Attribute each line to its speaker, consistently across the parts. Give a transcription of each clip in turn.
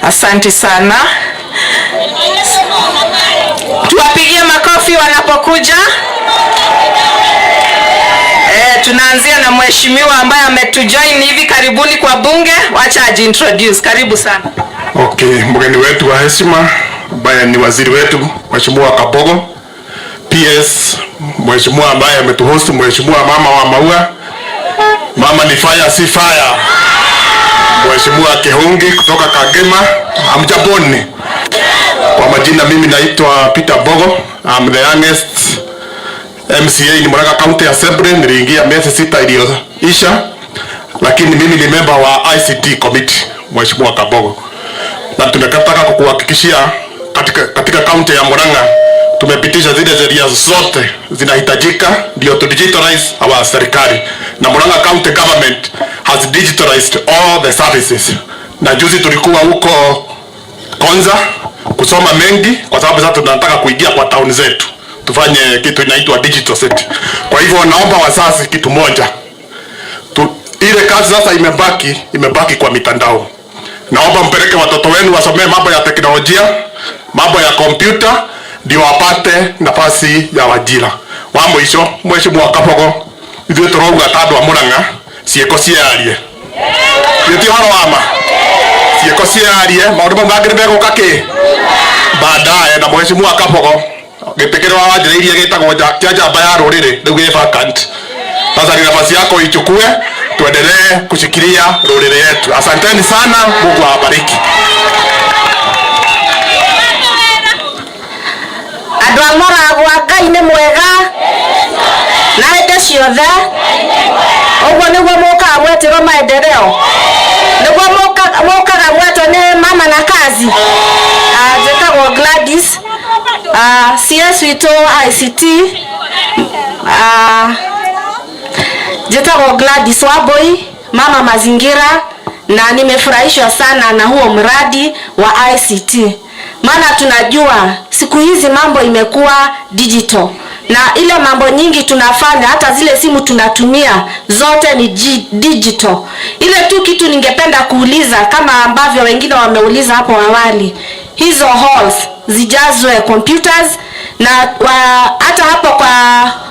Speaker 1: Asante sana. Tuwapigie makofi wanapokuja. Tunaanzia na mheshimiwa ambaye ametujoin hivi karibuni kwa bunge. Wacha ajiintroduce. Karibu sana.
Speaker 2: Okay, mgeni wetu wa heshima ambaye ni waziri wetu, Mheshimiwa Kabogo, PS, mheshimiwa ambaye ametuhost, Mheshimiwa mama wa maua, mama ni fire si fire, Mheshimiwa Kihungi kutoka Kagema, hamjamboni. Kwa majina mimi naitwa Peter Mbogo, I'm the youngest MCA in Murang'a County Assembly. Niliingia miezi 6 iliyoisha, lakini mimi ni member wa ICT committee, Mheshimiwa Kabogo, na tunataka kukuhakikishia katika kaunti ya Murang'a tumepitisha zile sheria zote zinahitajika ndio to digitalize our serikali, na Murang'a County Government has digitalized all the services. Na juzi tulikuwa huko Konza kusoma mengi, kwa sababu sasa tunataka kuingia kwa town zetu tufanye kitu inaitwa digital city. Kwa hivyo naomba wazazi kitu moja tu, ile kazi sasa imebaki kwa mitandao. Naomba mpeleke watoto wenu wasomee mambo ya teknolojia, mambo ya kompyuta, ndio wapate nafasi ya ajira. Wa mwisho, Mheshimiwa Kabogo, ithuĩ tũrauga ta andũ a Murang'a ciĩko ciarie, gĩti ũhoro wa ma, ciĩko ciarie, maũndũ mau mangĩ nĩmegũka kĩ baadaye. Na Mheshimiwa Kabogo, gĩtĩ kĩrĩa wanjĩrĩirie gĩtagwo kĩa njamba ya rũrĩrĩ rĩu gĩ vacant. Sasa ni nafasi yako ichukue, tuendelee kushikilia rũrĩrĩ yetu. Asanteni sana, Mungu awabariki.
Speaker 3: Andũ a Mũragwa, Ngai nĩ mwega na hĩndĩ ciothe. Ũguo nĩguo mũkaga mwetĩrwo maendeleo, nĩguo mũkaga mwetwo nĩ mama na kazi. Njĩtagwo Gladys, CS witũ ICT. Njĩtagwo Gladys Wambui, mama mazingira, na nimefurahishwa sana na huo mradi wa ICT, maana tunajua siku hizi mambo imekuwa digital na ile mambo nyingi tunafanya, hata zile simu tunatumia zote ni digital. Ile tu kitu ningependa kuuliza kama ambavyo wengine wameuliza hapo awali, hizo halls zijazwe computers na hata hapo kwa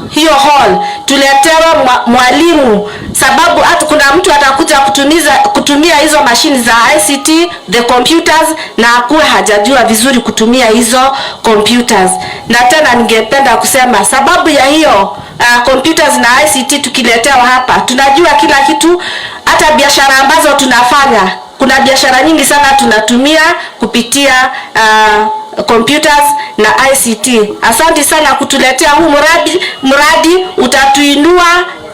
Speaker 3: hiyo hall tuletewe mwalimu, sababu hata kuna mtu atakuja kutumia hizo mashini za ICT, the computers, na akuwe hajajua vizuri kutumia hizo computers. Na tena ningependa kusema sababu ya hiyo computers na ICT tukiletewa hapa, tunajua kila kitu, hata biashara ambazo tunafanya, kuna biashara nyingi sana tunatumia kupitia computers na ICT. Asante sana kutuletea huu mradi utatuinua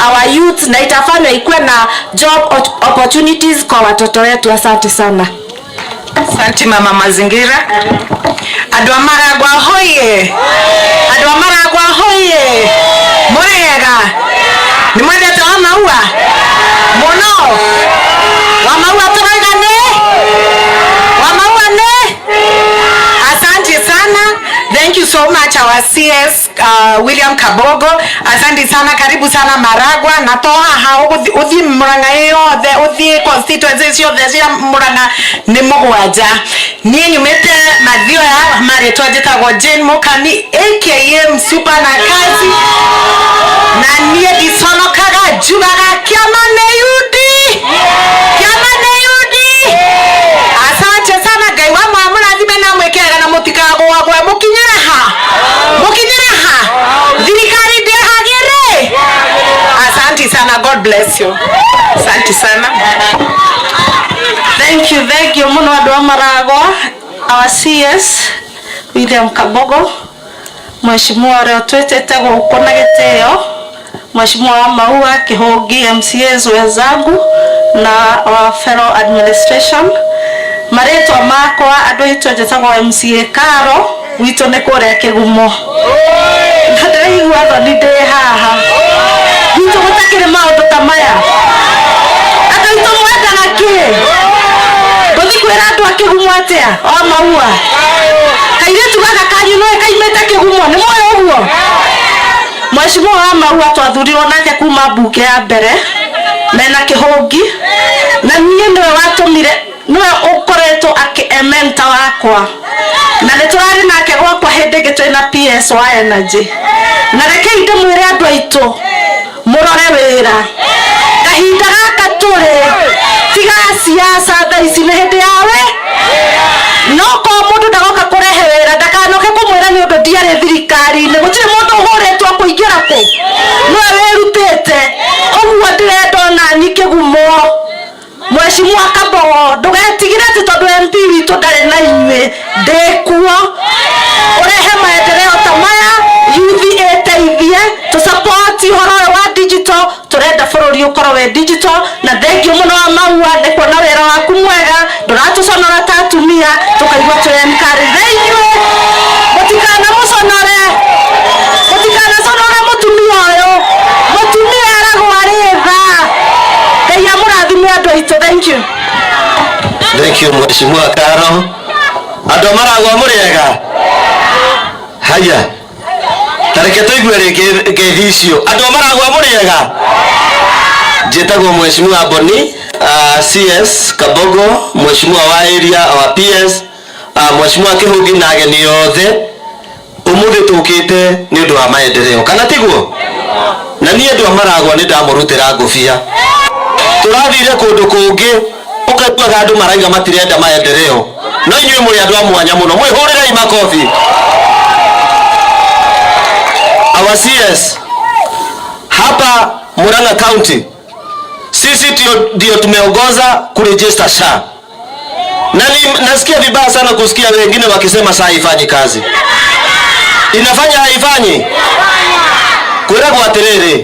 Speaker 3: our youth na itafanywa ikuwe na job opportunities kwa watoto wetu. Asante sana.
Speaker 1: Asante mama mazingira. Andũ a Maragwa hoye. Andũ a Maragwa hoye. Mũrĩega. Nĩ mwendete wa maua? Mũno. Wa maua tũrauga nĩ? Wa maua nĩ? Asante sana. Thank you so much, our CS William Kabogo. Asante sana, karibu sana Maragwa na to haha uthi Murang'a yothe, uthi constituency ciothe cia Murang'a nĩ mũgwanja. Niĩ nyumĩte Mathioya, marĩtwa njĩtagwo Jane Mukami aka Super na kazi, na niĩ ndiconokaga, njugaga kĩama nĩ UD, kĩama nĩ UD. Asante sana, Ngai wa mũrathime na mwĩke wega na mũtikagũagwe. Mũkinyĩre ha, mũkinyĩre ha, thirikari ndĩhagĩrĩ. Asante sana, God bless you. Asante sana.
Speaker 4: Thank you, thank you muno andũ a Maragwa, our CS William Kabogo, mheshimiwa ũrĩa ũtwĩtĩte gũkũ na gĩtĩo, mheshimiwa wa Maua, Kĩhũngi, MCAs wenzangu na our fellow administration. Marĩtwa makwa andũ aitũ njĩtagwo MCA Karo, gwitũ nĩ kũrĩa Kĩgumo. Na ndĩraigua thoni ndĩ haha. Gwitũ gũtakĩrĩ maũndũ ta maya. Andũ aitũ mwendaga kĩ? Ngũthiĩ kwĩra andũ a Kĩgumo atĩa? O Maua. Kairĩtu gaka kanyu nĩwe kaimĩte Kĩgumo, nĩ mũĩ ũguo? Mheshimiwa wa Maua twathurirwo nake kuma mbunge ya mbere mena Kĩhũngi, na niĩ nĩwe watũmire, nĩwe ũkoretwo akĩ Nĩwe mentor wakwa na nĩ tũrarĩ nake gwakwa hĩndĩ ĩngĩ twĩna PS wa Energy. Na rekei ndĩmwĩre andũ aitũ mũrore wĩra kahinda gaka tũrĩ tiga siasa thaa ici nĩ hĩndĩ yawe no ko mũndũ ndagoka kũrehe wĩra ndakanoke kũmwĩra nĩ ũndũ ndiarĩ thirikari-inĩ gũtirĩ mũndũ ũhũrĩtwo kũingĩra kũ nĩwe wĩrutĩte ũguo ndĩrenda onani kĩgumo. Mheshimiwa Kabogo ndũgetigĩre atĩ tondũ MP witũ ndarĩ na inyuĩ ndĩkuo ũrehe maendeleo ta maya youth ĩteithie tũ support ũhoro ũyũ wa digital tũrenda bũrũri ũkorwo wĩ digital. Na thengiũ mũno wa Maua nĩ kuona wĩra waku mwega ndũratũconora ta atumia tũkaigua twĩ encouraged. Inyuĩ mũtikanamũconore mũtikanaconore mũtumia ũyũ mũtumia eragwo arĩ tha. Ngai amũrathime andũ aitũ. Thank you.
Speaker 5: Thank you Mheshimiwa Karo. Andũ a Maragwa mũrĩega? Haya. Tareke tũigue rĩngĩ ngeithi icio. Andũ a Maragwa mũrĩega? Njĩtagwo Mheshimiwa Boni, CS Kabogo, Mheshimiwa wa area wa PS, Mheshimiwa Kĩhũngi na ageni othe. Ũmũthĩ tũkĩte nĩ ũndũ wa maendeleo, kana tiguo? Na niĩ andũ a Maragwa nĩ ndamũrutĩra ngũbia. Tũrathire kũndũ kũngĩ ũkaiguaga andũ maraiga matirenda maendeleo, no inyuĩ mũrĩ andũ a mwanya mũno, mwĩhũrĩrei makobi. Our CS hapa Murang'a County, sisi ndio tumeongoza kuregister SHA. Na nasikia vibaya sana kusikia wengine wakisema SHA haifanyi kazi. Inafanya haifanyi? Kwĩragwo atĩrĩrĩ,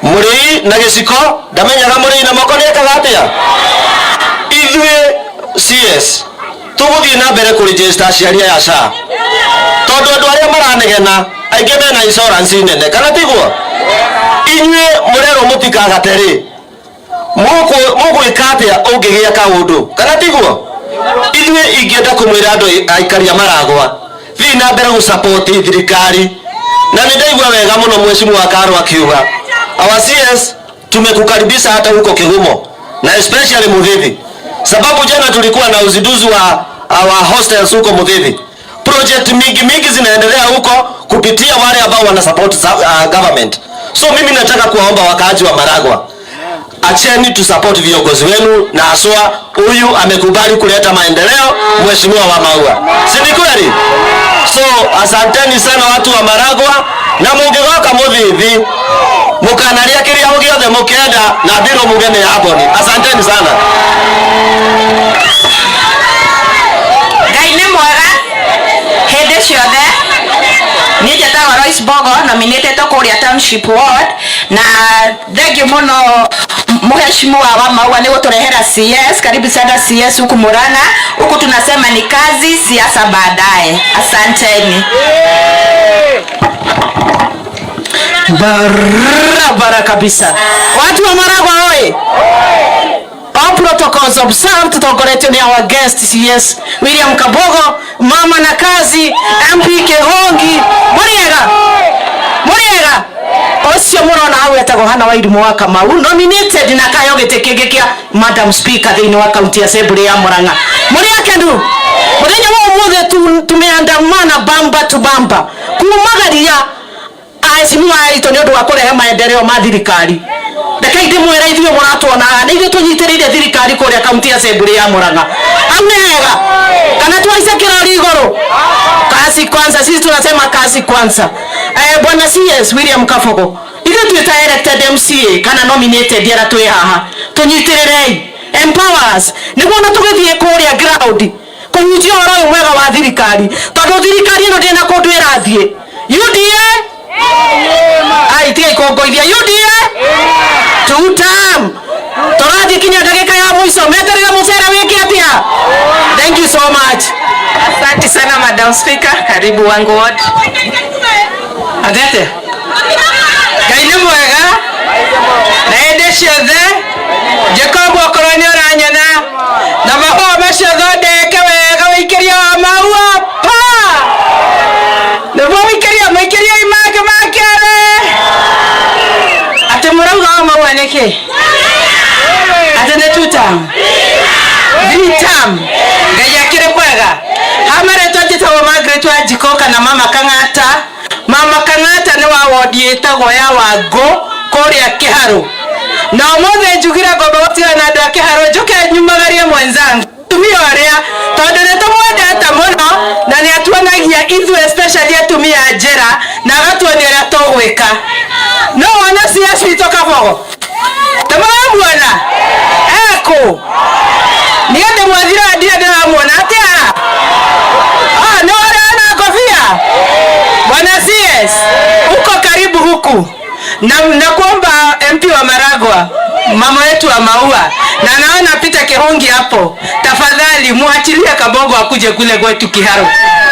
Speaker 5: mũrĩi na gĩciko ndamenyaga mũrĩi na moko nĩekaga atĩa. Ithuĩ CS tũgũthiĩ na mbere kũregister aciari aya SHA, tondũ andũ arĩa maranegena aingĩ mena insurance nene, kana tiguo? Inyuĩ mũrerwo mũtikagate rĩ, mũgwĩka atĩa ũngĩgĩa kaũndũ, kana tiguo? Ithuĩ ingĩenda kũmwĩra andũ aikari a Maragwa, thiĩ na mbere gũsupport thirikari. Na nĩ ndaigua wega mũno Mheshimiwa Karo akiuga our CS tumekukaribisha hata huko Kigumo na especially Muthithi, sababu jana tulikuwa na uzinduzi wa our hostels huko Muthithi. Project mingi mingi zinaendelea huko kupitia wale ambao wana support government. So mimi nataka kuwaomba wakaaji wa Maragwa, acheni tu support viongozi wenu, na haswa huyu amekubali kuleta maendeleo, Mheshimiwa wa Maua, si ni kweli? So asanteni sana watu wa Maragwa, na mungigoka Muthithi mukanaria kiria giothe mukenda na thiro muge nĩ ya Boni. Asanteni sana.
Speaker 1: Ngai nĩ mwega hĩndĩ ciothe. Niĩ njĩtagwo Royce Bogo, nominated kũrĩa Township Ward, na thank you mũno Mheshimiwa wa Maua nĩ gũtũrehera CS. Karibu sana CS huku Murang'a. Huku tunasema ni kazi, siasa baadaye. Asanteni.
Speaker 6: Barabara kabisa. Watu wa Maragwa oye! All protocols observed. Tutongoretio ni our guest CS William Kabogo, mama na kazi MP Kihongi. Muriega? Muriega? Ũcio mũrona hau etagwo Hannah Wairimu wa Kamau, nominated na kayo gĩtĩ kĩngĩ kĩa Madam Speaker thĩinĩ wa County Assembly ya Murang'a. Mũrĩ akenu? Mũthenya wa ũmũthĩ tumeandamana bamba tu bamba kumagaria aheshimiwa aitũ nĩ ũndũ wa kũrehe maendeleo ma thirikari. Rekei ndĩmwĩre ithuĩ mũratuona haha nĩ ithuĩ tũnyitĩrĩire thirikari kũrĩa County Assembly ya Murang'a. Hau nĩ hega? Kana tuhaice kĩrori igũrũ? Kazi kwanza, sisi tunasema kazi kwanza. Bwana CS William Kabogo, ithuĩ twĩ ta elected MCA kana nominated arĩa twĩ haha, tũnyitĩrĩrei, empower us, nĩguo ona tũgĩthiĩ kũrĩa ground kũhunjia ũhoro ũyũ mwega wa thirikari, tondũ thirikari ĩno ndĩna kũndũ ĩrathiĩ. UDA ai tiga ikongoithia UDA two term tũrathiĩ kinya ndagĩka ya mũico, meterere mũcere wĩke atĩa. Thank you so much.
Speaker 1: Asante sana Madam Speaker, karibu wangu ward.
Speaker 6: Atete.
Speaker 1: Ngai nĩ mwega na hĩndĩ ciothe. Jacob okorwo nĩ ũranyona na mahũa macio thondeke wega wĩikĩrie wa Maua pa nĩguo wĩikĩrie mũikĩrie imake makere atĩ mũrauga wa Maua nĩkĩ atĩ nĩ two term three term. Ngai akĩrĩ
Speaker 6: Na Mama Kang'ata. Mama Kang'ata nĩ wa wodi ĩtagwo ya Wangũ kũrĩa Kĩharũ, na ũmũthĩ njugire ngomba gũtigana na andũ a Kĩharũ, njũke nyumagarie mwenzangu atumia ũrĩa, tondũ nĩ tũmwendete mũno na nĩ atuonagia ithuĩ, especially atumia a njĩra, na agatuonia ũrĩa tũgwĩka. No wona CS witũ Kabogo, tũmũramuona ekũ? Niĩ ndĩmwathire, ndirĩ ndĩramuona atĩa. Ah, nĩ ũrĩa na kofia. Bwana CS, uko karibu huku na kuomba MP wa Maragwa, mama wetu wa Maua, na naona Peter Kihungi hapo, tafadhali muachilie Kabogo akuje kule kwetu Kiharu.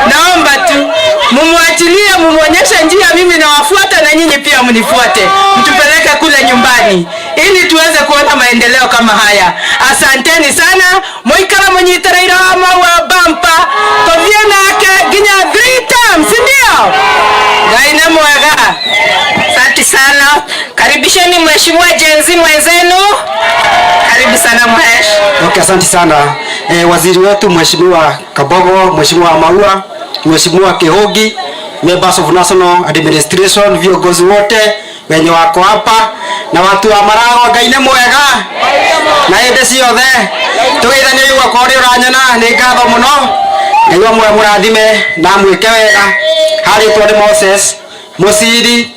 Speaker 6: Naomba tu mumwachilie, mumuonyeshe njia, mimi nawafuata na nyinyi pia mnifuate, mtupeleke kule nyumbani ili tuweze kuona maendeleo kama haya. Asanteni sana, muikara munyitereire wa Maua bampa tuthie nake nginya 3 terms, si ndio? Ngai nĩ mwega.
Speaker 3: Asante sana. Karibisheni Mheshimiwa Gen Z mwenzenu. Karibu sana, Mhesh.
Speaker 7: Okay, asante sana. Waziri wetu Mheshimiwa Kabogo, Mheshimiwa Maua, Mheshimiwa Kihogi, members of National Administration, viongozi wote wenye wako hapa na watu wa Maragwa, Ngai nĩ mwega na hĩndĩ ciothe. Tũgeithanie guoko ũrĩa ũranyona, nĩ ngatho mũno. Ngai wa muoyo mũrathime na mwĩke wega. Harĩtwo nĩ Moses Mũciri,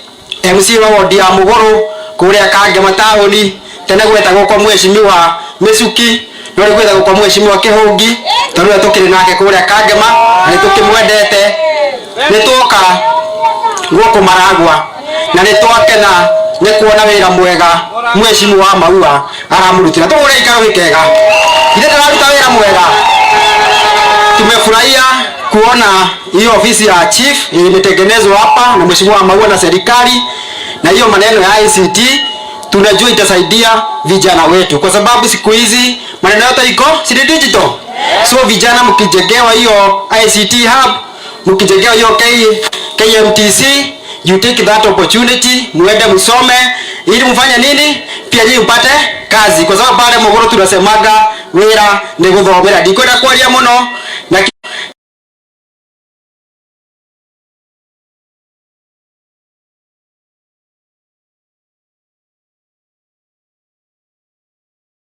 Speaker 7: MC wa wodi ya Mũgũrũ kũrĩa Kangema taũni, tene gwetagwo kwa Mheshimiwa Mĩcuki, no rĩu gwetagwo kwa Mheshimiwa Kĩhũngi, tondũ nĩwe tũkĩrĩ nake kũrĩa Kangema na nĩ tũkĩmwendete. Nĩ twoka gũkũ Maragwa na nĩ twakena nĩ kuona wĩra mwega Mheshimiwa wa Maua aramũrutĩra. Tũhũre ikaro gĩkega, ithe ndararuta wĩra mwega. Tumefurahia kuona hiyo ofisi ya chief imetengenezwa hapa na Mheshimiwa wa Maua na serikali, na hiyo maneno ya ICT tunajua itasaidia vijana wetu, kwa sababu siku hizi maneno yote iko si digital. So vijana mkijengewa hiyo ICT hub, mkijengewa hiyo KMTC, you take that opportunity, muende msome ili mfanye nini, pia nyinyi mpate kazi, kwa sababu pale Mogoro tunasemaga wira ni guthomera. Ndikwenda kwaria muno.